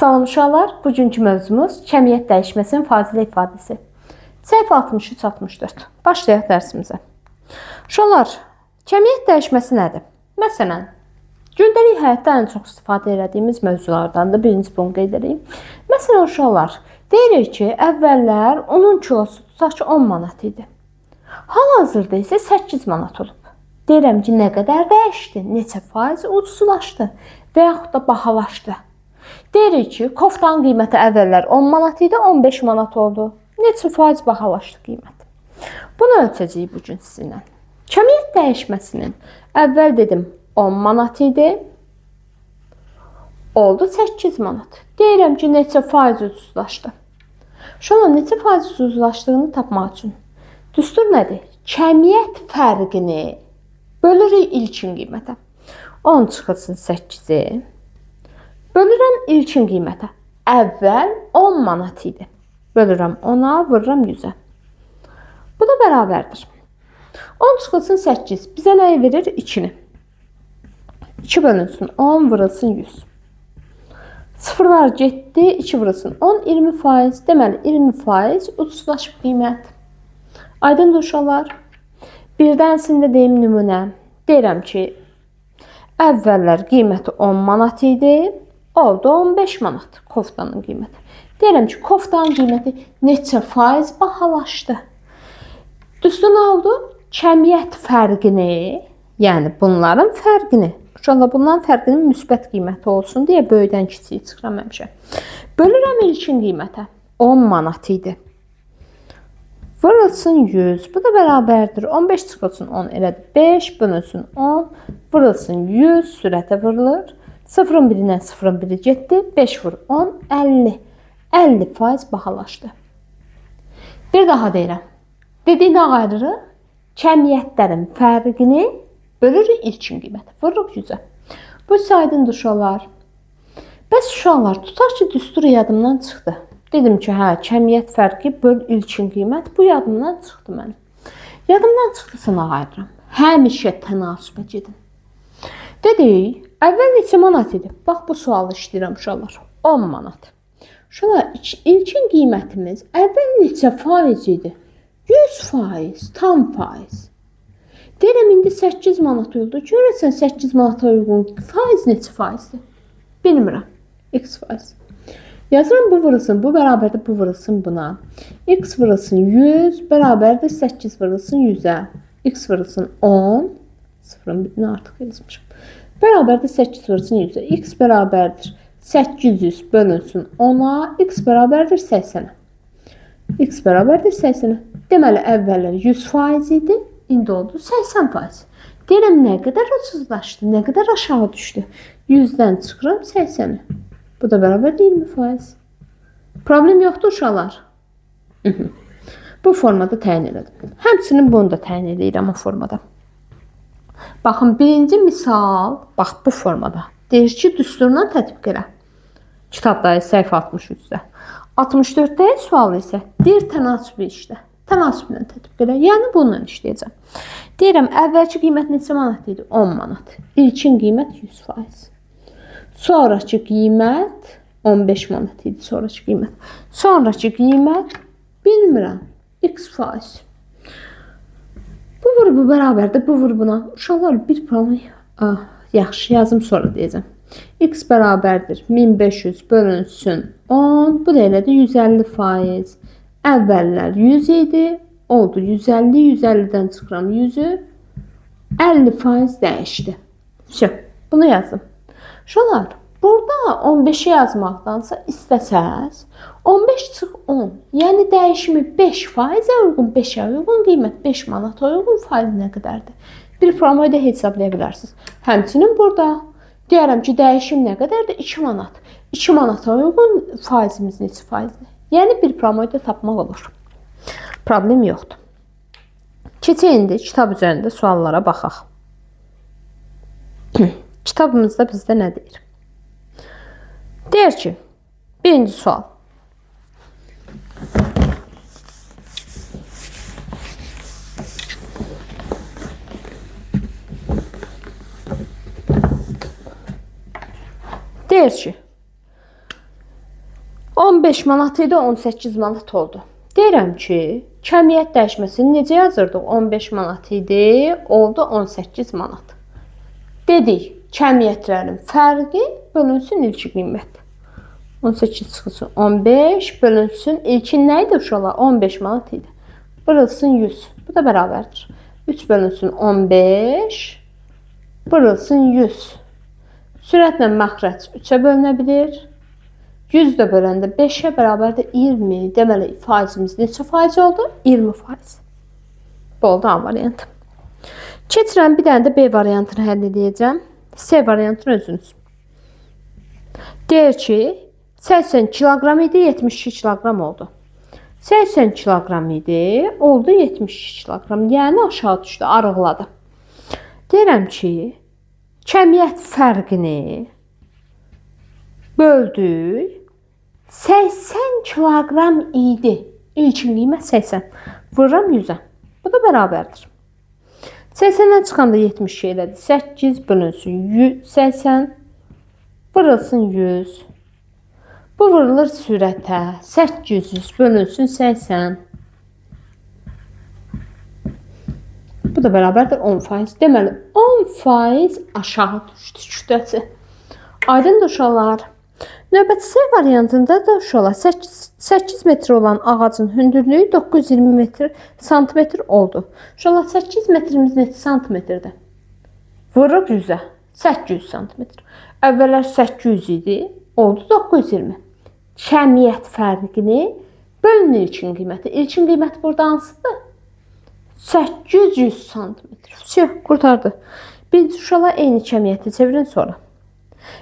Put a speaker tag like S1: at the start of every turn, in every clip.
S1: Salam uşaqlar, bugünkü mövzumuz kəmiyyət dəyişməsinin faizli ifadəsi. Səhifə 63-64. Başlayaq dərsimizə. Uşaqlar, kəmiyyət dəyişməsi nədir? Məsələn, gündəlik həyatda ən çox istifadə elədiyimiz mövzulardan da birinci bunu qeyd edeyim. Məsələn, uşaqlar, deyirik ki, əvvəllər unun kilosu tutaq ki 10 manat idi. Hal-hazırda isə 8 manat olub. Deyirəm ki, nə qədər dəyişdi, neçə faiz ucuzlaşdı və yaxud da bahalaşdı. Deyirik ki, koftanın qiyməti əvvəllər 10 manat idi, 15 manat oldu. Neçə faiz bahalaşdı qiymət? Bunu ölçəcəyik bu gün sizinlə. Kəmiyyət dəyişməsinin əvvəl dedim 10 manat idi, oldu 8 manat. Deyirəm ki, neçə faiz ucuzlaşdı? Uşaqlar, neçə faiz ucuzlaşdığını tapmaq üçün düstur nədir? Kəmiyyət fərqini bölürük ilkin qiymətə. 10 çıxılsın 8-i. Bölürəm ilkin qiymətə. Əvvəl 10 manat idi. Bölürəm 10-a, vururam 100-ə. Bu da bərabərdir. 10 çıxılsın 8. Bizə nəyi verir? 2-ni. 2 bölünsün 10, vurulsun 100. Sıfırlar getdi, 2 vurulsun 10, 20%. Deməli, 20% ucuzlaşıb qiymət. Aydındır uşaqlar. Birdən sizin də deyim nümunə. Deyirəm ki, əvvəllər qiyməti 10 manat idi, oldu 15 manat koftanın qiyməti. Deyirəm ki, koftanın qiyməti neçə faiz bahalaşdı? Düzdür, nə oldu? Kəmiyyət fərqini, yəni bunların fərqini, uşaqlar, bunların fərqinin müsbət qiyməti olsun deyə böyükdən kiçiyi çıxıram həmişə. Bölürəm ilkin qiymətə. 10 manat idi. Vurulsun 100. Bu da bərabərdir. 15 çıxılsın 10 elədi 5, bölünsün 10, vurulsun 100, sürətə vurulur. 0-ın birindən 0-ın biri getdi. 5 vur 10, 50. 50% bahalaşdı. Bir daha deyirəm. Dediyini ayırırıq. Kəmiyyətlərin fərqini bölürük ilkin qiymətə. Vururuq 100-ə. Bu isə aydındır uşaqlar. Bəs uşaqlar, tutaq ki, düstur yadımdan çıxdı. Dedim ki, hə, kəmiyyət fərqi böl ilkin qiymət. Bu yadımdan çıxdı mənim. Yadımdan çıxdısa nə ayırıram? Həmişə tənasübə gedin. Dedik, əvvəl neçə manat idi? Bax, bu sualı işləyirəm uşaqlar. 10 manat. Uşaqlar, ilkin qiymətimiz əvvəl neçə faiz idi? 100%, tam faiz. Deyirəm, indi 8 manat oldu. Görəsən 8 manata uyğun faiz neçə faizdir? Bilmirəm. X faiz. Yazıram, bu vurulsun, bu bərabərdir, bu vurulsun buna. X vurulsun 100, bərabərdir 8 vurulsun 100-ə. X vurulsun 10, sıfırın birini artıq yazmışam. Bərabərdir 8 vurulsun 100-ə. X bərabərdir 800 bölünsün 10-a, X bərabərdir 80-ə. X bərabərdir 80-ə. Deməli, əvvəllər 100% idi, indi oldu 80%. Deyirəm, nə qədər ucuzlaşdı, nə qədər aşağı düşdü. 100-dən çıxıram 80-ə. Bu da bərabərdir 20%. Problem yoxdur uşaqlar. Bu formada təyin elədim. Həmçinin bunu da təyin edirəm o formada. Baxın, birinci misal, bax bu formada. Deyir ki, düsturla tətbiq elə. Kitabda səhifə 63-də. 64-də sual isə deyir tənasübü işlə. Tənasüblə tətbiq elə. Yəni bununla işləyəcəm. Deyirəm, əvvəlki qiymət neçə manat idi? 10 manat. İlkin qiymət 100%. Sonrakı qiymət 15 manat idi sonrakı qiymət. Sonrakı qiymət bilmirəm. X faiz. Bu vur bu bərabərdir, bu vur buna. Uşaqlar, bir problem. Ah, yaxşı, yazım sonra deyəcəm. X bərabərdir 1500 bölünsün 10. Bu da elədir 150%. Əvvəllər 100 idi, oldu 150, 150-dən çıxıram 100-ü. 50% dəyişdi. Vəsə, bunu yazdım. Uşaqlar, burada 15-i yazmaqdansa istəsəz 15 çıx 10. Yəni dəyişimi 5%-ə uyğun, 5-ə uyğun qiymət, 5 manata uyğun faiz nə qədərdir? Bir promoyda hesablaya bilərsiniz. Həmçinin burada deyərəm ki, dəyişim nə qədərdir? 2 manat. 2 manata uyğun faizimiz neçə faizdir? Yəni bir promoyda tapmaq olur. Problem yoxdur. Keçək indi kitab üzərində suallara baxaq. Kitabımızda bizdə nə deyir? Deyir ki, birinci sual. Deyir ki, 15 manat idi, 18 manat oldu. Deyirəm ki, kəmiyyət dəyişməsini necə yazırdıq? 15 manat idi, oldu 18 manat. Dedik, kəmiyyətlərin fərqi bölünsün ilki qiymət. 18 çıxılsın 15 bölünsün ilkin nə idi uşaqlar? 15 manat idi. Vurulsun 100. Bu da bərabərdir. 3 bölünsün 15 vurulsun 100. Sürətlə məxrəc 3-ə bölünə bilir. 100 də böləndə 5-ə bərabərdir 20. Deməli, faizimiz neçə faiz oldu? 20 faiz. Bu oldu A variantı. Keçirəm, bir dənə də B variantını həll edəcəm. C variantını özünüz. Deyir ki, 80 kiloqram idi, 72 kiloqram oldu. 80 kiloqram idi, oldu 72 kiloqram. Yəni aşağı düşdü, arıqladı. Deyirəm ki, kəmiyyət fərqini böldük. 80 kiloqram idi. İlkin qiymət 80. Vururam 100-ə. Bu da bərabərdir. 80-dən çıxanda 72 elədi. 8 bölünsün 80 vurulsun 100. Bu vurulur sürətə. 800 bölünsün 80. Bu da bərabərdir 10%. Deməli 10% aşağı düşdü kütləsi. Aydındır uşaqlar. Növbəti C variantında da uşaqlar 8 metr olan ağacın hündürlüyü 920 santimetr oldu. Uşaqlar 8 metrimiz neçə santimetrdir? Vurub 100-ə. 800 santimetr. Əvvəllər 800 idi, oldu 920. Kəmiyyət fərqini bölün ilkin qiyməti. İlkin qiyməti burada hansıdır? 800 santimetr. Vəsə, qurtardı. Birinci uşaqlar eyni kəmiyyəti çevirin sonra.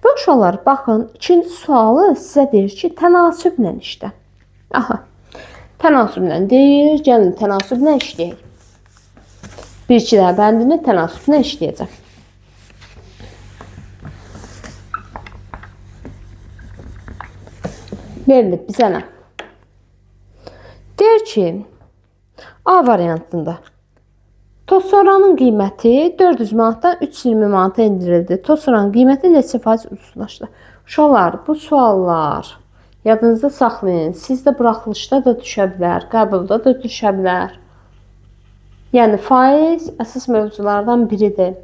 S1: Və uşaqlar, baxın, ikinci sualı sizə deyir ki, tənasüblə işlə. Aha, tənasüblə deyir, gəlin tənasüblə işləyək. Bir-iki dənə bəndini tənasüblə işləyəcəm. Verilib bizə nə? Deyir ki, A variantında Tosoranın qiyməti 400 manatdan 320 manata endirildi. Tosoranın qiyməti neçə faiz ucuzlaşdı? Uşaqlar, bu suallar yadınızda saxlayın. Sizdə buraxılışda da düşə bilər, qəbulda da düşə bilər. Yəni faiz əsas mövzulardan biridir.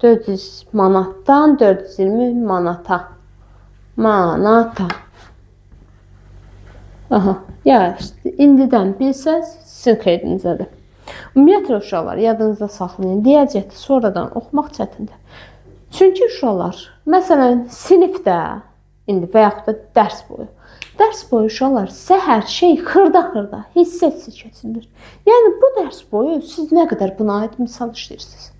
S1: 400 manatdan 420 manata. Manata. Aha, ya işte, indidən bilsəz sizin xeyrinizədir. Ümumiyyətlə uşaqlar yadınızda saxlayın. Riyaziyyatı sonradan oxumaq çətindir. Çünki uşaqlar, məsələn, sinifdə indi və yaxud da dərs boyu. Dərs boyu uşaqlar sizə hər şey xırda-xırda, hissə-hissə keçirilir. Yəni bu dərs boyu siz nə qədər buna aid misal işləyirsiniz.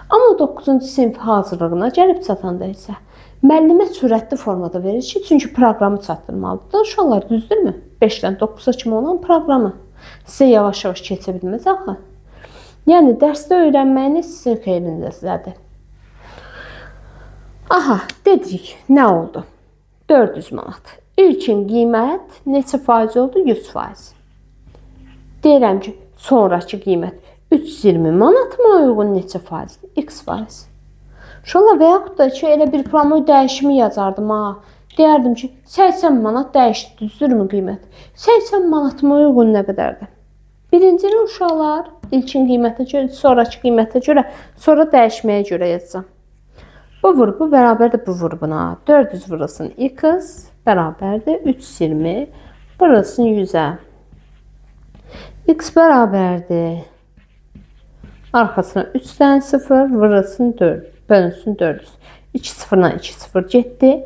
S1: Amma 9-cu sinif hazırlığına gəlib çatanda isə müəllimə sürətli formada verir ki, çünki proqramı çatdırmalıdır. Uşaqlar düzdürmü? 5-dən 9-a kimi olan proqramı sizə yavaş-yavaş keçə bilməz axı. Yəni dərsdə öyrənməyiniz sizin xeyrinizədir. Aha, dedik, nə oldu? 400 manat. İlkin qiymət neçə faiz oldu? 100%. Deyirəm ki, sonrakı qiymət 320 manatıma uyğun neçə faizdir? X faiz. Uşaqlar və yaxud da ki, elə bir promoy dəyişimi yazardım ha. Deyərdim ki, 80 manat dəyişdi, düzdürmü qiymət? 80 manatıma uyğun nə qədərdir? Birincini uşaqlar ilkin qiymətə görə, sonrakı qiymətə görə, sonra dəyişməyə görə yazacağam. Bu vur, bu bərabərdir bu vur buna. 400 vurulsun x bərabərdir 320 vurulsun 100-ə. X bərabərdir. Arxasına 3 dənə 0 vurulsun 4, bölünsün 400. 2 sıfırla 2 sıfır getdi.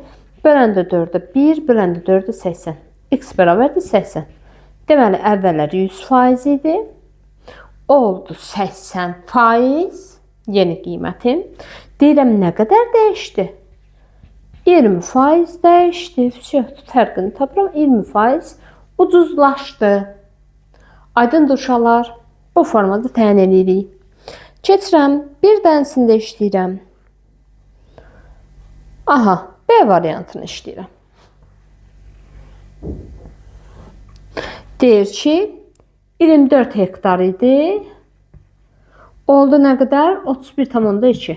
S1: Böləndə 4-ə 1, böləndə 4-ə 80. X bərabərdir 80. Deməli, əvvəllər 100% idi. Oldu 80% yeni qiymətim. Deyirəm, nə qədər dəyişdi? 20% dəyişdi. Fərqini tapıram. 20% ucuzlaşdı. Aydındır uşaqlar. Bu formada təyin edirik. Keçirəm. Bir dənəsini də işləyirəm. Aha, B variantını işləyirəm. Deyir ki, 24 hektar idi. Oldu nə qədər? 31,2.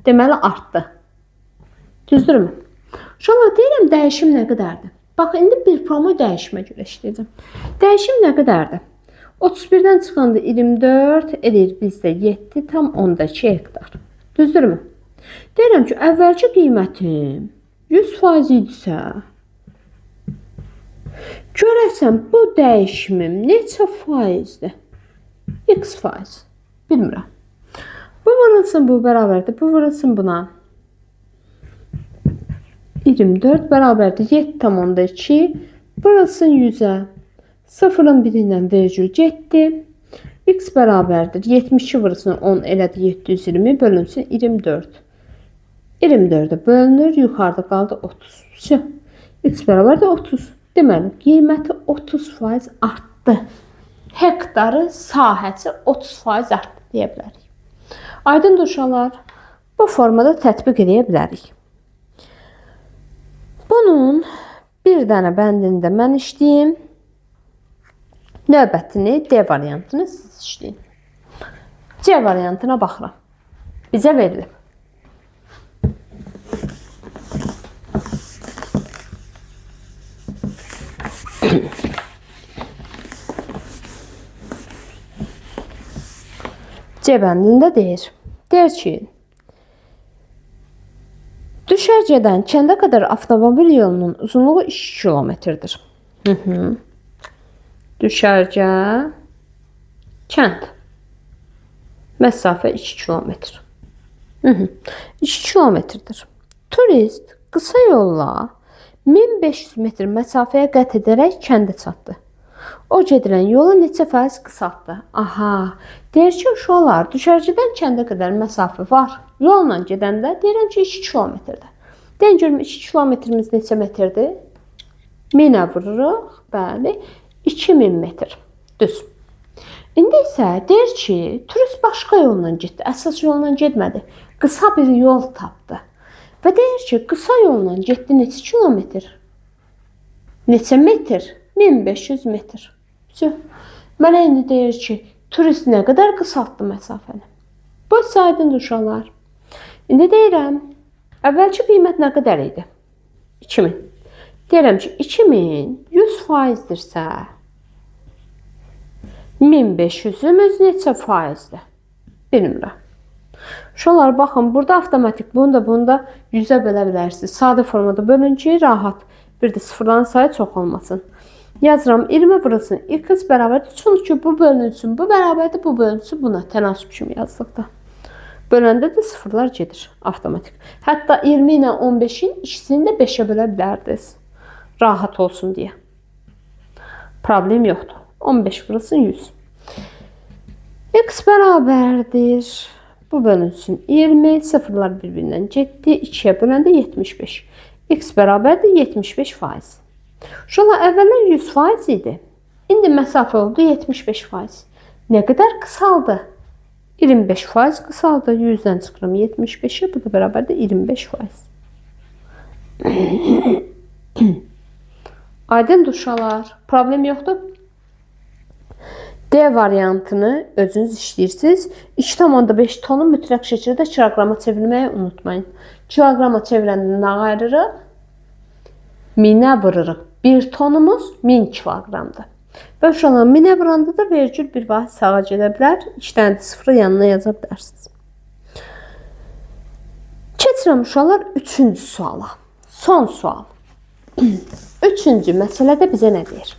S1: Deməli, artdı. Düzdürmü? Uşaqlar, deyirəm, dəyişim nə qədərdir? Bax, indi bir promo dəyişimə görə işləyəcəm. Dəyişim nə qədərdir? 31-dən çıxanda 24 eləyir bizdə 7,2 hektar. Düzdürmü? Deyirəm ki, əvvəlki qiymətim 100% idisə, görəsən bu dəyişimim neçə faizdir? X faiz. Bilmirəm. Bu vurulsun, bu bərabərdir. Bu vurulsun buna. 24 bərabərdir 7,2 vurulsun 100-ə. 0-ın biri ilə vergül getdi. X bərabərdir 72 vurulsun 10 elədi 720 bölünsün 24. 24-ə bölünür. Yuxarıda qaldı 30. Vəsə. X bərabərdir 30. Deməli, qiyməti 30% artdı. Hektarı, sahəsi 30% artdı deyə bilərik. Aydındır uşaqlar, bu formada tətbiq edə bilərik. Bunun bir dənə bəndini də mən işləyim. Növbətini D variantını siz işləyin. C variantına baxıram. Bizə verilib. C bəndində deyir. Deyir ki, düşərgədən kəndə qədər avtomobil yolunun uzunluğu 2 kilometrdir. Düşərgə, kənd. Məsafə 2 kilometr. 2 kilometrdir. Turist qısa yolla 1500 metr məsafəyə qət edərək kəndə çatdı. O gedilən yolu neçə faiz qısaltdı? Aha, deyir ki, uşaqlar, düşərgədən kəndə qədər məsafə var. Yolla gedəndə deyirəm ki, 2 kilometrdir. Deyin görüm, 2 kilometrimiz neçə metrdir? 1000-ə vururuq, bəli, 2000 metr. Düz. İndi isə deyir ki, turist başqa yolla getdi, əsas yolla getmədi. Qısa bir yol tapdı. Və deyir ki, qısa yolla getdi neçə kilometr? Neçə metr? 1500 metr. Mənə indi deyir ki, turist nə qədər qısaltdı məsafəni? Bu aydındır uşaqlar. İndi deyirəm, əvvəlki qiymət nə qədər idi? 2000. Deyirəm ki, 2000 100%-dirsə, 1500-ümüz neçə faizdir? Bilmirəm. Uşaqlar, baxın, burada avtomatik bunu da bunu da 100-ə bölə bilərsiniz. Sadə formada bölün ki, rahat. Bir də sıfırların sayı çox olmasın. Yazıram 20 vurulsun x bərabərdir. Çünki bu bölünsün, bu bərabərdir, bu bölünsün buna tənasüb kimi yazdıq da. Böləndə də sıfırlar gedir avtomatik. Hətta 20 ilə 15-in ikisini də 5-ə bölə bilərdiniz. Rahat olsun deyə. Problem yoxdur. 15 vurulsun 100. X bərabərdir. Bu bölünsün 20. Sıfırlar bir-birindən getdi. 2-yə böləndə 75. X bərabərdir 75%. Uşaqlar, əvvəllər 100% idi. İndi məsafə oldu 75%. Nə qədər qısaldı? 25% qısaldı. 100-dən çıxıram 75-ə. Bu da bərabərdir 25%. Aydındır uşaqlar. Problem yoxdur. D variantını özünüz işləyirsiniz. 2,5 tonu mütləq şəkildə kiloqrama çevirməyi unutmayın. Kiloqrama çevirəndə nə ayırırıq? 1000-ə vururuq. 1 tonumuz 1000 kiloqramdır. Və uşaqlar, 1000-ə vuranda da vergül bir vahid sağa gedə bilər. 2 dənə sıfırı yanına yaza bilərsiniz. Keçirəm uşaqlar 3-cü suala. Son sual. 3-cü məsələdə bizə nə deyir?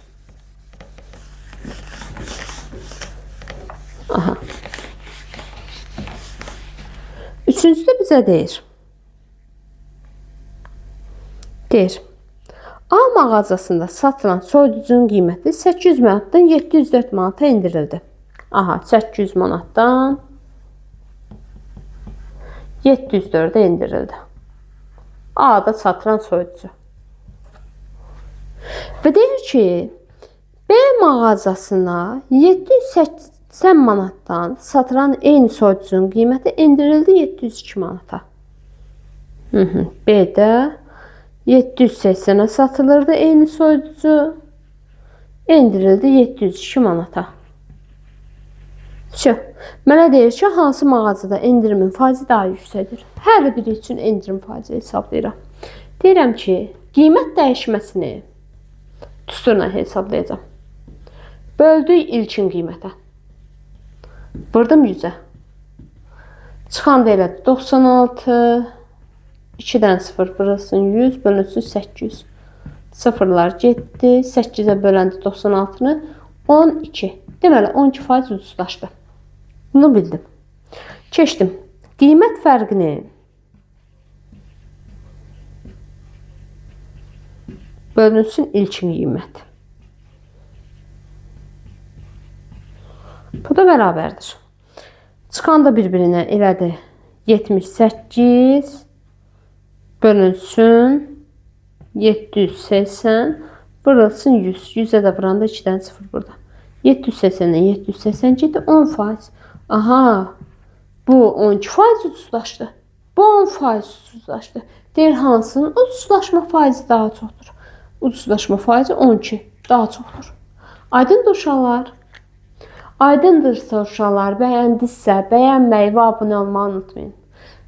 S1: Aha. 3-cüdə bizə deyir. Deyir. A mağazasında satılan soyuducunun qiyməti 800 manatdan 704 manata endirildi. Aha, 800 manatdan 704-ə endirildi. A-da satılan soyuducu. Və deyir ki, B mağazasına 780 manatdan satılan eyni soyuducunun qiyməti endirildi 702 manata. B-də 780-ə satılırdı eyni soyuducu. Endirildi 702 manata. Vəsə. Mənə deyir ki, hansı mağazada endirimin faizi daha yüksəkdir? Hər biri üçün endirim faizi hesablayıram. Deyirəm ki, qiymət dəyişməsini Düsturla hesablayacağım. Böldük ilkin qiymətə. Vurdum 100-ə. Çıxanda elədi 96, 2-dən 0 vurulsun 100, bölünsün 800. Sıfırlar getdi. 8-ə böləndə 96-nı 12. Deməli 12% ucuzlaşdı. Bunu bildim. Keçdim. Qiymət fərqini bölünsün ilkin qiymət. Bu da bərabərdir. Çıxanda bir-birinə elədi 78 bölünsün 780 vurulsun 100. 100-ə də vuranda 2-dən 0 burada. 780-dən 780 getdi 10%. Aha, bu 12% ucuzlaşdı. Bu 10% ucuzlaşdı. Deyir hansının ucuzlaşma faizi daha çoxdur? Ucuzlaşma faizi 12 daha çoxdur. Aydındır uşaqlar. Aydındırsa uşaqlar, bəyəndinizsə bəyənməyi və abunə olmağı unutmayın.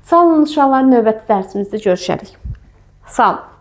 S1: Sağ olun uşaqlar, növbəti dərsimizdə görüşərik. Sağ olun.